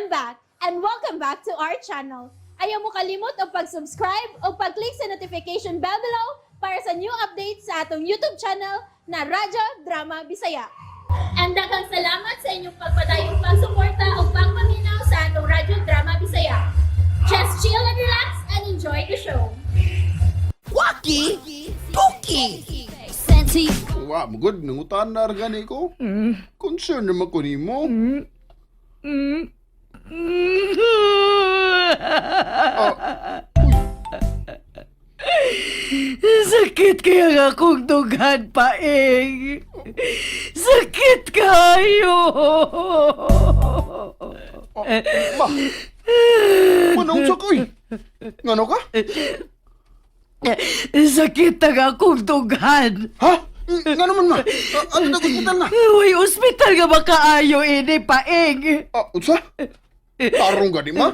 I'm back and welcome back to our channel. Ayaw mo kalimot og pag-subscribe o pag-click sa notification bell below para sa new updates sa atong YouTube channel na Radyo Drama Bisaya. And daghang salamat sa inyong pagpadayong pagsuporta o pagpaminaw sa atong Radyo Drama Bisaya. Just chill and relax and enjoy the show. Waki! Tuki! Wa, magod, nangutan na gani ko. Concern naman ko nimo. Ah, Sakit kaya nga akong dughan, Paeng. Sakit kayo. Ba? Manong sa koy? Ngano ka? Sakit ang akong dughan. Ha? Ngano man ma? Ah, ano na hospital na? Uy, ospital nga makaayo ini, Paeng. Ah, unsa? Tarong gani ma?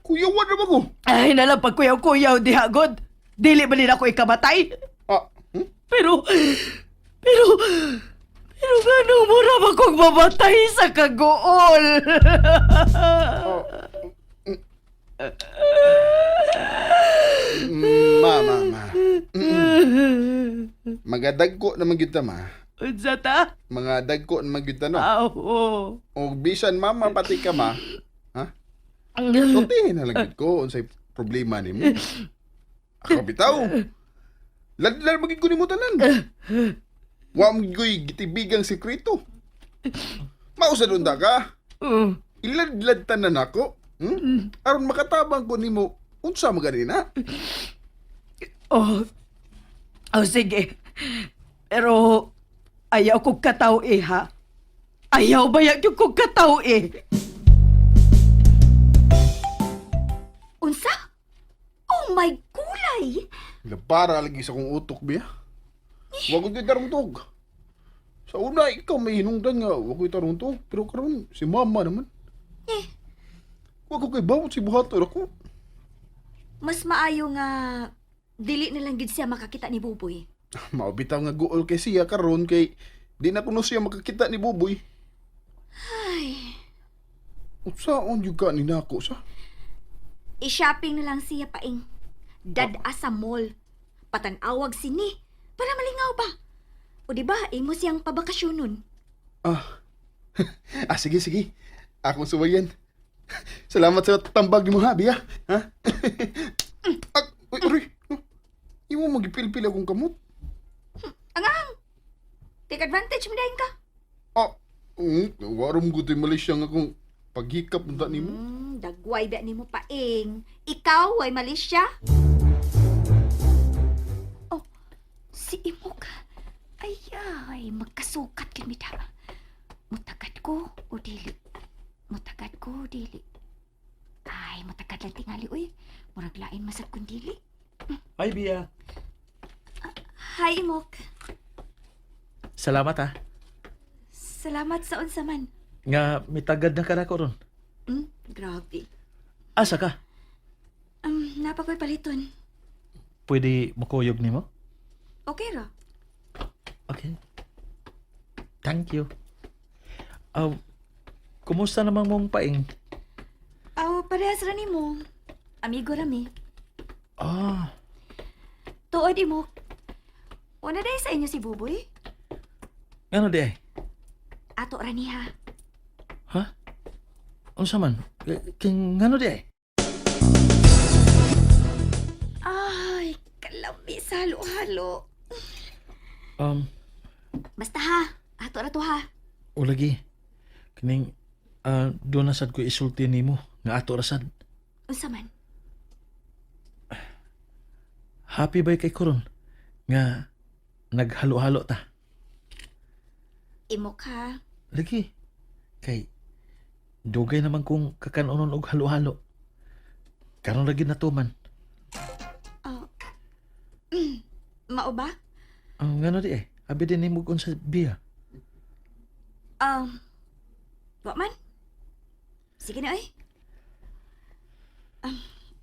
Kuyawan na ba ko? Ay, nalang pagkuyaw-kuyaw diha, God. Dili ba nila ako ikamatay? Ah, hmm? Pero ngano mura ba kong mamatay sa kagool? Ma, ma, ma. Magadagko naman gyud ta ma. Unsa ta? Mga dagko naman gyud ta no. Aw. O bisan mama pati ka ma. Ha? Sultihin na lang gyud ko unsay problema nimo. Ako bitaw. Ladlar magid ko nimo tanan. Wa mo gyud gitibigang sekreto. Mausa dun ta ka. Iladlad tanan ako. Aron makatabang ko nimo unsa man gani na. Oh. Oh, sige. Pero ayaw kong kataw eh, ha? Ayaw ba yan yung kong kataw eh? Unsa? Oh my gulay! Labara lagi sa kong utok biya. Wa ko tarong tug. Sa una ikaw may hinungdan nga wa ko tarong tug, pero karon si mama naman. Eh. Wa ko kay bawot si buhaton ako. Mas maayo nga dili na lang gid siya makakita ni Buboy. Mao bitaw nga guol kay siya karon kay di na kuno siya makakita ni Buboy. Ay, Unsaon jud ka ni nako sa? i-shopping na lang siya, Paeng. Dad-a sa mall. Patan-awag sini para malingaw ba? O di ba, imo siyang pabakasyon nun. Ah. Ah, sige sige. Akong suwayan. Salamat sa tambag nimo ha, biya. Ha? Ah, uy, uy. Imo magipilpil akong kamot. Angang! Take advantage mo dahin ka. Ah, warom gud Malaysia nga akong paghikap unta nimo. Dagway ba nimo, Paeng? Ikaw way Malaysia? Oh, si Imok. Ay, ay, magkasukat kami da. Mutagad ko o dili? Mutagad ko o dili? Ay, mutagad lang tingali, uy. Murag lain masad kung dili. Hi, Bia. Hi, Imok. Salamat ah. Salamat sa unsa man. Nga mitagad na ka na ko ron. Grabe. Asa ka? Napakoy paliton. Pwede makuyog nimo? Okay ra. Okay. Thank you. Aw, kumusta namang mong paing? Aw, parehas ra nimo. Amigo ra mi. Ah, Tuod, Imok. Wala dahil sa inyo si Buboy? ngano di ay? Ato ra niya. Ha? Unsa man? King ngano di ay? Ay, kalami sa halo-halo. Basta ha, ato ra to ha. O lagi. Kining doon na sad ko isulti nimo nga ato ra sad. Unsa man? Happy bay kay koron nga naghalo-halo ta. Imok ha. Lagi. Kay dugay naman kung kakanonon og halo-halo. Karon lagi natuman. Oh. Mao ba? Ang ngano di eh. Abi din nimo kung sa biya. Wa man. Sige na oy.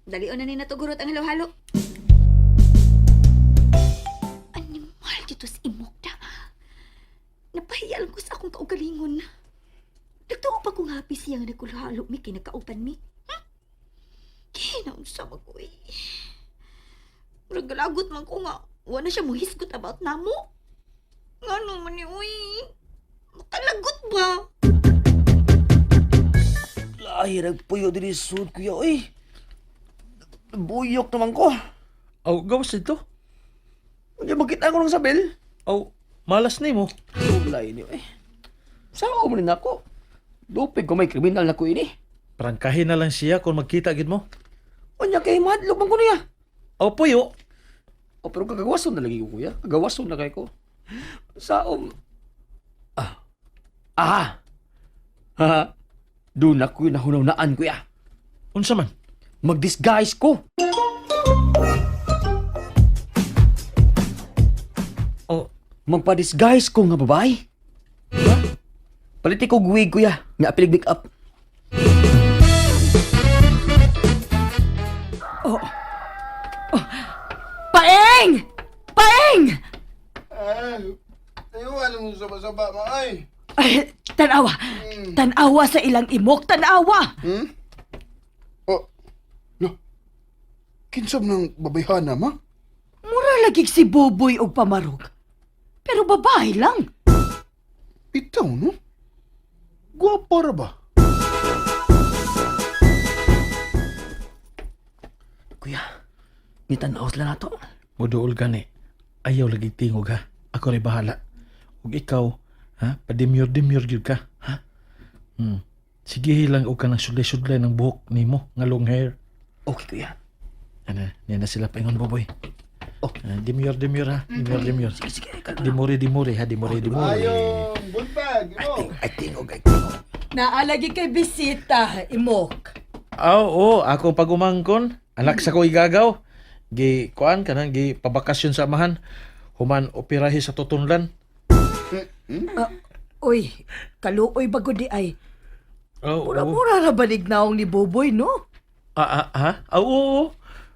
Dalion na ni natugurot ang halo-halo. Animal dito si Imok da. Napahiya lang ko sa akong kaugalingon. Nagtuo pa ko nga happy siya nga nagkulhalo mi kay nagkauban mi. Kinaunsa man ko eh. Murag galagot man ko nga wala siya mohisgot about namo. Ngano man ni uy? Makalagot ba? Ay, nagpuyo din sud kuya, oy. Buyok naman ko. Aw, gawas dito. Hindi makita ko ng sabel. Aw, malas nimo. Tulay niyo eh. Sao mo rin ako? Lupig ko may kriminal na ko ini. Prangkahin na lang siya kung magkita gid mo. Unya kay madlog man ko niya. Aw, puyo. O pero kagawason na lagi ko kuya. Kagawason na kay ko. Sao? Ah. Aha. Ha. Doon ako nahunaw-naan kuya. Unsa man? Mag-disguise ko. Oh, Magpa-disguise ko nga babae. Ha? Paliti ko wig kuya. Nga apilig make up. Paeng! Paeng! Eh, ayaw mo saba-saba ma ay. Ay, tanawa. Tanawa sa ilang imok, tanawa. Hmm? Oh, no. Kinsab ng babayhana ma? Mura lagi si Boboy og pamarog. Pero babae lang. Bitaw, no? Guwapa ra ba? Kuya, nitanaw sila nato. Muduol gani. Ayaw lagi tingog ha. Ako rin bahala. Ug ikaw, ha? Padimyor-dimyor gyud ka, ha? Sige lang og kanang sudlay-sudlay ng buhok nimo nga long hair. Okay kuya. Ana, niya na sila paingon boboy. Oh. Ah, dimyor-dimyor ha. Dimyor-dimyor. Sige, sige. Kalma. Dimori dimori ha, dimori dimori. Ayong buntag, imo. Ay tingog, ay tingog. Naalagi kay bisita, imok. Aw, oo, ako pagumangkon, anak sa ko igagaw. Gi kuan kanang gi pabakasyon sa amahan. Human operahe sa tutunlan. Uy, kaluoy ba gud di ay? Oh, Mura-mura ra balig naong ni Boboy, no? Ah, ah, ha? Ah, oo, oo.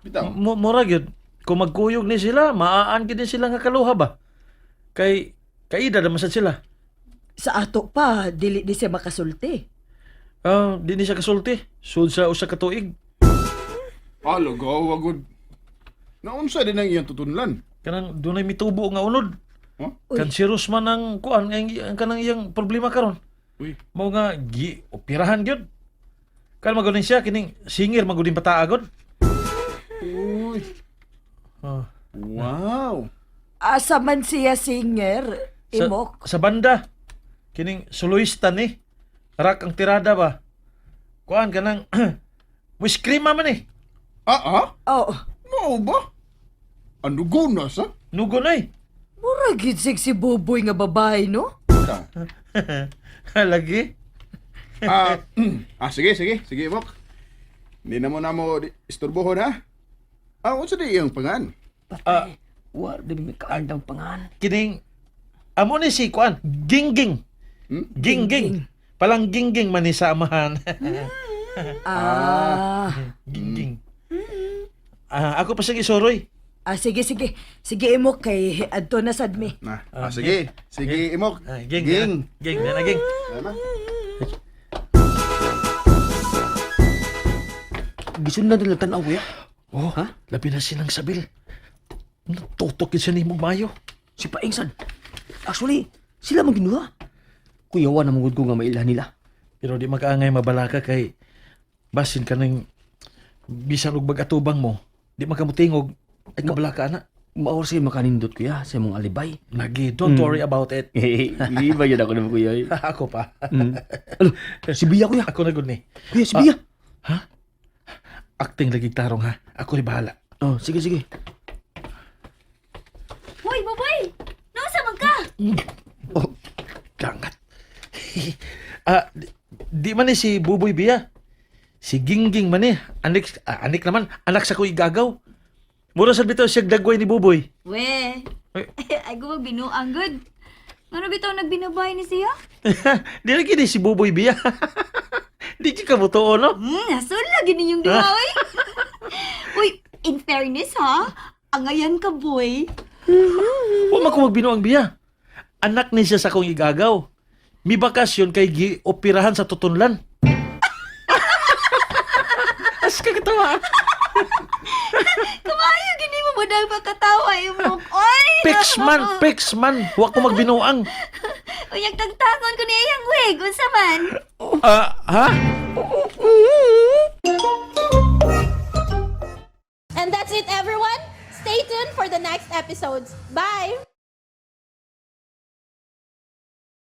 Bitaw. Mura gyud. Kung magkuyog ni sila, maaan gyud ni sila nga kaluha ba? Kay kaida naman sad sila. Sa ato pa, dili ni siya makasulti. Ah, di ni siya kasulti. Sud sa usa ka tuig. Alo, gawa gud. Naunsa din ang iyang tutunlan? Kanang dunay mitubo nga unod. Huh? Uy. Kanseros man ang kuan ang kanang iyang problema karon. Uy. Mao nga gi operahan gyud. Kalma gud ni siya kining singer man gud din pataa gud. Uy. Ah. Wow. Asa man siya singer, imok. Sa banda. Kining soloista ni. Rock ang tirada ba? Kuan kanang Wiskrima man eh. Ah, ah? Oh, Mao ba? Ano na sa? Nugo na eh. mura gid sig si Boboy nga babae, no? Bitaw. Lagi. Ah, ah, sige, sige. Sige, Bok. Hindi na mo na mo isturbohon, ha? Ah, unsa di iyang pangan? Ah, War, di may kaandang pangan. Kining amo ni si kuan Gingging. Hmm? Gingging. Palang gingging man ni sa amahan. Ah. Gingging. Ah, ako pa sige soroy. Ah, sige, sige. Sige, imok, kay adto na sad mi. Na, ah, sige. Sige, Imok. Ah, ging. Ging. Ging, na ging. Tama. Gisundan nila tanaw kuya. Oh, Ha? labi na silang sabil. Tutok yun siya ni mong mayo. Si Paingsan. Actually, sila man ginuha. Kuya, wa na mangud ko nga mailhan nila. Pero di makaangay mabalaka kay basin ka ng bisan og bagatubang mo. Di makamutingog ay kabalaka na. Maor sa'yo makanindot kuya sa imong alibay. Lagi, don't worry about it. Hindi ba yun ako naman kuya? eh. Ako pa. Alo, si Bia kuya. Ako na gud ni. Kuya, si Bia. Acting lagi tarong ha. Ako ni bahala. Oh, sige, sige. Hoy, baboy! Nausa man ka? Oh, gangat. Ah, di man ni si Buboy Bia. Si Gingging man ni. Anik, ah, anik naman. Anak sa ko igagaw. Mura sa bitaw siya dagway ni Buboy. We. Ay. Ay, gumag binuang good. Ngano bitaw nagbinabay ni siya? Di lagi ni si Buboy Bia. Di ka kabutuo, no? Nasul lagi ninyong duha, oy. Uy, in fairness ha, angayan ka, boy. Wa man ko magbinuang biya. Anak ni siya sa akong igagaw. Mi bakasyon kay gioperahan sa tutunlan. Sus, kakatawa. Kamayo gini mo mo dahil pagkatawa imong. Oy! Pix man, pix man. Wa ko magbinuang. Unyag tagtangon ko ni iyang wig. Unsa man? Ah, ha? And that's it, everyone. Stay tuned for the next episodes. Bye!